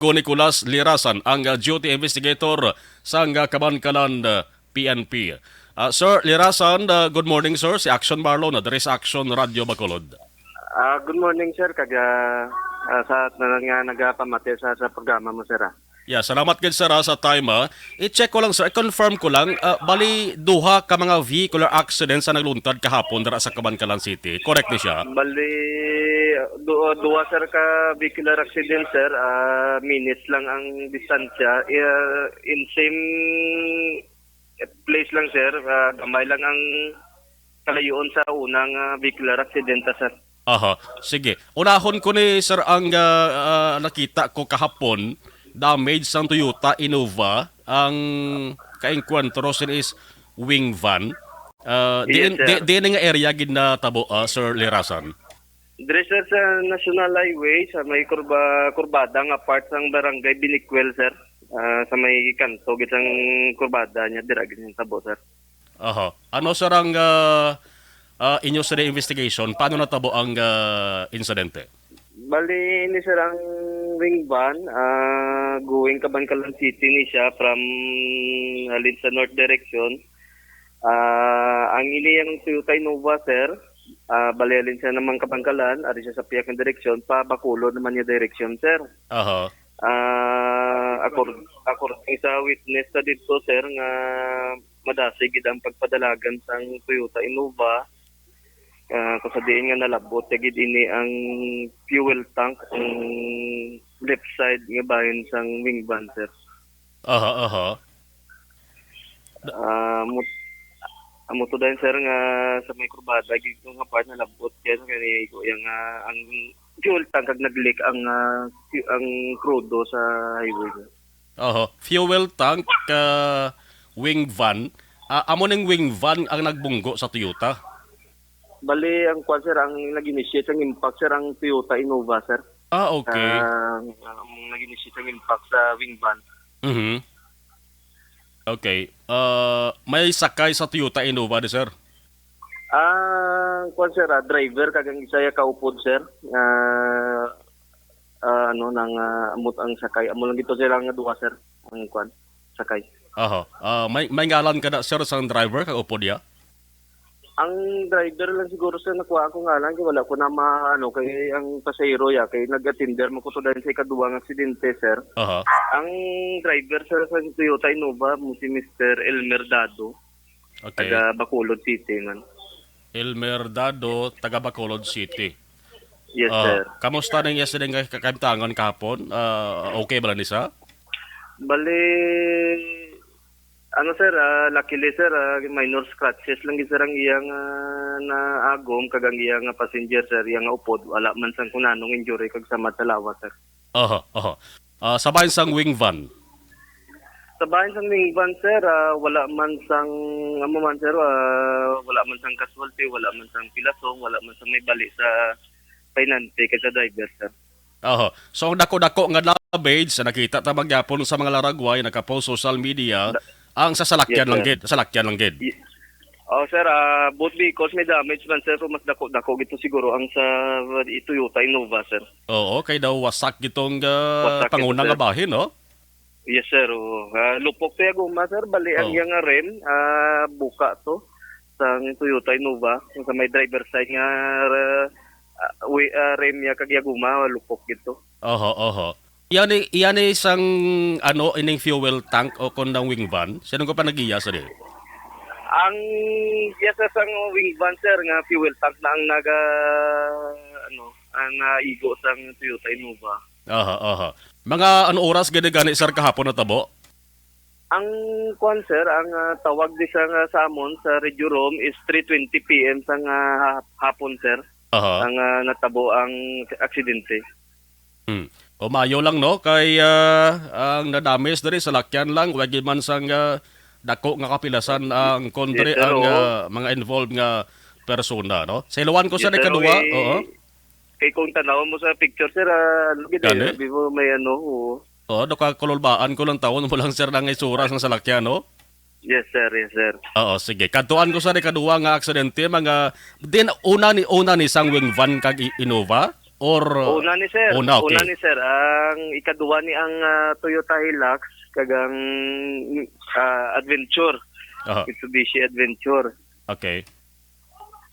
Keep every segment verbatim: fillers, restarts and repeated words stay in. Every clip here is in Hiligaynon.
Nicolas Lirasan, ang, ah, duty investigator sang, ah, Kabankalan, ah, P N P. Ah, Sir Lirasan, ah, good morning, sir. Si Action Marlon na diri sa Action Radio Bacolod. Ah, good morning, sir, kag, ah, ah, sa tanan nga nagapamati sa, sa programa mo, sir, ah. Yeah, salamat gid, sir, ah, sa time, ah. I-check ko lang, sir, i-confirm ko lang, ah, bali duha ka mga vehicular accidents ang nagluntad kahapon dira sa Kabankalan City. Correct ni siya? Bali, du-, duha, sir, ka vehicular accident, sir. Ah, minutes lang ang distansya. Eh, in same place lang, sir. Ah, gamay lang ang kalayoon sa unang, ah, vehicular accident, sir. Aha, sige. Unahon ko ni, sir, ang, ah, ah, nakita ko kahapon, damage sang Toyota Innova. Ang kaengkwentro sini is wing van. Ah, Yes, diin, sir. di, diin nga area gid natabo, ah, Sir Lirasan? Diri, sir, sa National Highway, sa may kurba-, kurbada nga part sang barangay Binicuel, sir. Ah, sa may kanto gid sang kurbada niya, dira gid ang tabo, sir. Aha. Ano, sir, ang, ah, ah, inyo sa investigation? Paano natabo ang, ah, insidente? Bali, ini, sir, ang wing van, ah, going Kabankalan City ni siya from, halin sa north direction. Ah, ang ini ang Toyota Innova, sir. Ah, bali, halin siya naman Kabankalan, ari siya sa pihak nga direksyon, pa Bacolod naman niya direksyon, sir. Aha. Ah, accord-, according sa witness sa didto, sir, nga madasig gid ang pagpadalagan sang Toyota Innova, ah, kung sa diin nga nalabot ya gid ini ang fuel tank, ang left side nga bahin sang wing van, sir. Aha, aha. Ah, mut-, amo to dayon, sir, nga sa may kurbada gid nga part nalabot yan kani ko yang, ah, ang fuel tank kag nag-leak ang, ah, fu-, ang krudo sa highway, sir. Oho, fuel tank, ah, wing van. Ah, amo ning wing van ang nagbunggo sa Toyota? Bali, ang kwan, sir, ang nag-initiate sang impact, sir, ang Toyota Innova, sir. Ah, okay. Ah, ang nag-initiate sang impact sa wing van. Mhm. Okay. Ah, may sakay sa Toyota Innova ni, sir? Ah, kwan, sir, ah, driver kag ang isa ya kaupod, sir. Ah, ah, ano, nang, ah, amot ang sakay. Amo lang gito sila nga duha, sir. Ang kwan, sakay. Aha. Ah, may, may ngalan ka na, sir, sang driver kag upod ya? Ang driver lang siguro, sir, nakuha ko ngalan kay wala ko na ma-, ano, kay ang pasahero ya, kay nag-attender mo ko to dahil sa ikaduha nga aksidente, sir. Aha. Ang driver, sir, sa Toyota Innova mo si Mister Elmer Dado, Okay. taga Bacolod City man. Elmer Dado, taga Bacolod City. Yes, Ah, sir. Kamusta ning iya sining ka-, kaimtangan kahapon? Ah, okay ba lang ni sa? Bali, ano, sir, ah, luckily, sir, ah, minor scratches lang gid, sir, ang iyang, ah, naagom kag ang iyang, ah, passenger, sir, iyang upod, wala man sang kunanong injury kag samad sa lawas, sir. Aha, aha. Ah, sa bahin sang wing van? Sa bahin sang wing van, sir, ah, wala man sang, amo man, sir, ah, wala man sang casualty, wala man sang pilasong, wala man sang may bali sa pahinante kag sa driver, sir. Aha. So, ang dako-dako nga damage sa nakita ta man gyapon sa mga laragway, nakapost social media, Da-, ang sa salakyan Yes, lang sir. gid, salakyan lang gid. Y-, oh, sir, ah, both vehicles may damage man, sir, pero mas dako-dako gito siguro ang sa Toyota Innova, sir. Oo, kay daw wasak gitong, ah, Wasak ito, panguna nga sir. bahin, no? Yes, sir. Oo. Ah, lupok to ya guma, sir. Bali, ang Oh. iya nga rim, ah, buka to sa Toyota Innova. Sa may driver side nga, ah, wi-, ah, rim ya kag ya guma, lupok gito. Oho, oho. Yan ni, yan ni sang, ano, ining fuel tank o kon ang wing van? Sino ko pa nag-iya sa di? Ang, yes, sir, sang wing van, sir, nga fuel tank na ang naga, ano, ang naigo sang Toyota Innova. Aha, aha. Mga ano oras gani gani, sir, kahapon natabo? Ang kuwan, sir, ang, ah, tawag di sa, nga sa amon sa Radio Room is three twenty P M sang, ah, ha-, hapon, sir. Aha. Ang, ah, natabo ang aksidente. Hmm. O, maayo lang, no? Kay, ah, ang nadamis diri, salakyan lang, wagi man sang, ah, dako nga kapilasan ang kontra Yes, sir, ang, oo. ah, mga involved nga persona, no? Sa iluwan ko sa Yes, sir, ikaduha, okay. oo. Kay kung tanaw mo sa picture, sir, ah, ano gid, Gani? eh, before may ano, oo. Oo, do ka kululbaan ko lang taon mo lang, sir, nang itsura sang salakyan, no? Yes, sir. Yes, sir. Oo, sige. Kadtuan ko sa ikaduha nga aksidente, mga, din, una ni, una ni sang wing van kag i-, Innova? Or uh, Una ni sir. Una, okay. Una ni sir. Ang ikaduha ni ang ah, Toyota Hilux kag ang ah, Adventure. Aha. Mitsubishi Adventure. Okay.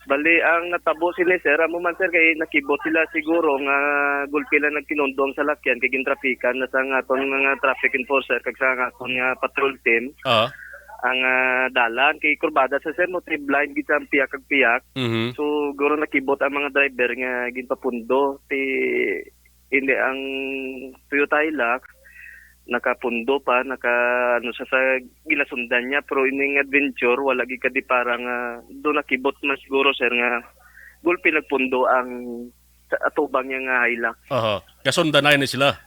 Bali, ang natabo sini, sir, amo man, sir, kay nakibot sila siguro nga gulpi lang nagpinundo ang salakyan kay gintrapikan na sang aton mga traffic enforcer kag sa aton nga patrol team Ah. ang ah, dalan kay kurbada sa, sir, mo trip blind gid sa piyak kag piyak. Mhm. So, guro nakibot ang mga driver nga ginpapundo ti hindi ang Toyota Hilux nakapundo pa, naka ano sa sa ginasundan niya, pero ining Adventure wala gid kadi para nga do nakibot man siguro, sir, nga gulpi nagpundo ang sa atubang niya nga Hilux. Aha. Gasundanay ni sila.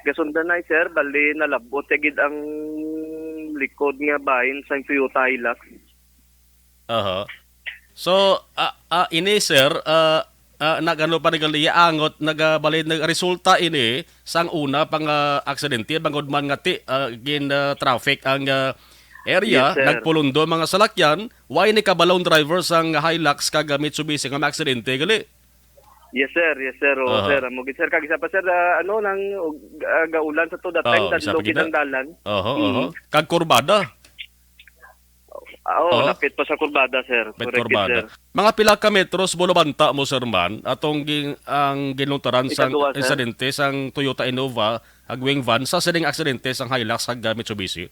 Gasundanay, sir, bali nalabot ya gid ang likod nga bahin sang Toyota Hilux. Aha. So, ah, ah, ini, sir, ah, ah, nagano pa ni gali angot nagabalid nagresulta ini sang una pa nga aksidente bangod man nga ti ah, gin ah, traffic ang ah, area. Yes, sir. Nagpulundo mga salakyan, why ni kabalong driver sang Hilux kag ah, Mitsubishi nga maaksidente gali? Yes, sir. Yes, sir. Oo, Aha. Sir. Amo gid, sir. Kag isa pa, sir, ah, ano nang uh, gaulan sa to that time, Oo, isa pa danlog gid gid ang na. Dalan. Oho, Mm. Oho. Kag kurbada. Ah, oo, Oo. Lapit pa sa kurbada, sir. Lapit Correct, kurbada. Sir. Mga pila ka metros bulabanta mo, sir, man, atong ging, ang ginlungtaran sang Ikaduha, sir. Insidente sang Toyota Innova, ag wing van, sa sining aksidente sang Hilux ag ah, Mitsubishi?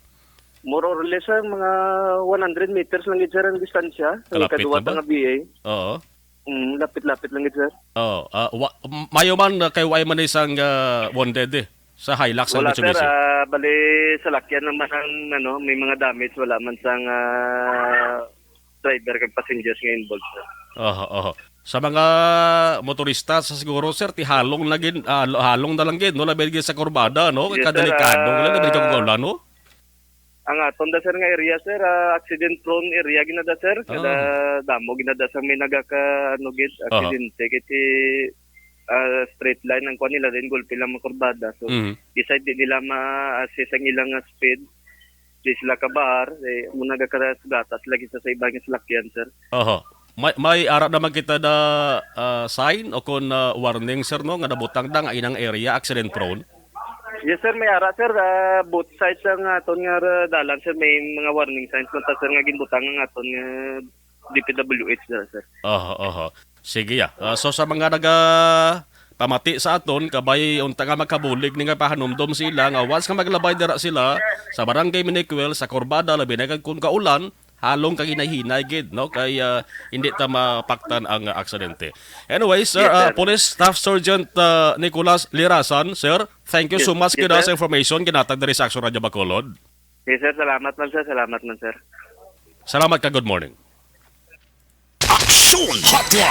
More or less, sir, mga one hundred meters lang gid, sir, ang distansya. Ang Kalapit ikaduha na ba? Nga B A. Oo. Mm, lapit-lapit lang gid, sir. Oo. Ah, wa, m- mayo man ah, kay why man isang ah, wounded eh, sa Hilux ang Wala, sir. Mitsubishi? Ah, bali, salakyan naman ang, ano, may mga damage. Wala man sang ah, driver kag passengers nga involved, sir. Oho, oho. Sa mga motorista sa siguro, sir, ti halong na gid, ah, halong na lang gid, no, labi gid sa kurbada, no? Yes, sir. Kadelikado, ah, labi gid kung ulan, no? Ang aton da, sir, nga area, sir, ah, accident prone area ginada, sir. Kada Ah. Damo ginada sa may nagaka ano gid Aha. Aksidente kay ah, straight line ang kuan nila, then gulpi lang makurbada. So, Mhm. Decide di nila ma-assess ang ilang nga speed. Di sila kabar, eh, mo nagakagatas lagi sa, sa iba nga salakyan, sir. Oho. May, may ara naman kita na ah, sign o kung ah, warning, sir, no, nga nabutang na nga inang area accident prone? Yes, sir, may ara, sir. Ah, both sides ang aton nga ra- dalan, sir, may mga warning signs man ta, sir, nga ginbutang ang aton nga D P W H, sir. Oho, oho. Sige, ya. Ah, so sa mga naga pamati sa aton, kabay unta nga makabulig ni nga pahanumdom sila nga once nga maglabay dira sila sa Barangay Minicuel, sa Corbada, labi na kag kung kaulan, halong kaginahinay gid, no? Kay ah, hindi ta mapaktan ang ah, aksidente. Anyway, sir, Yes, ah, sir. Police Staff Sergeant ah, Nicolas Lirasan, sir, thank you Yes, so much yes, gid, ah, sir. Sa information ginatag diri sa Action Radio Bacolod. Yes, sir. Salamat man, sir. Salamat man, sir. Salamat ka. Good morning. Action Hotline.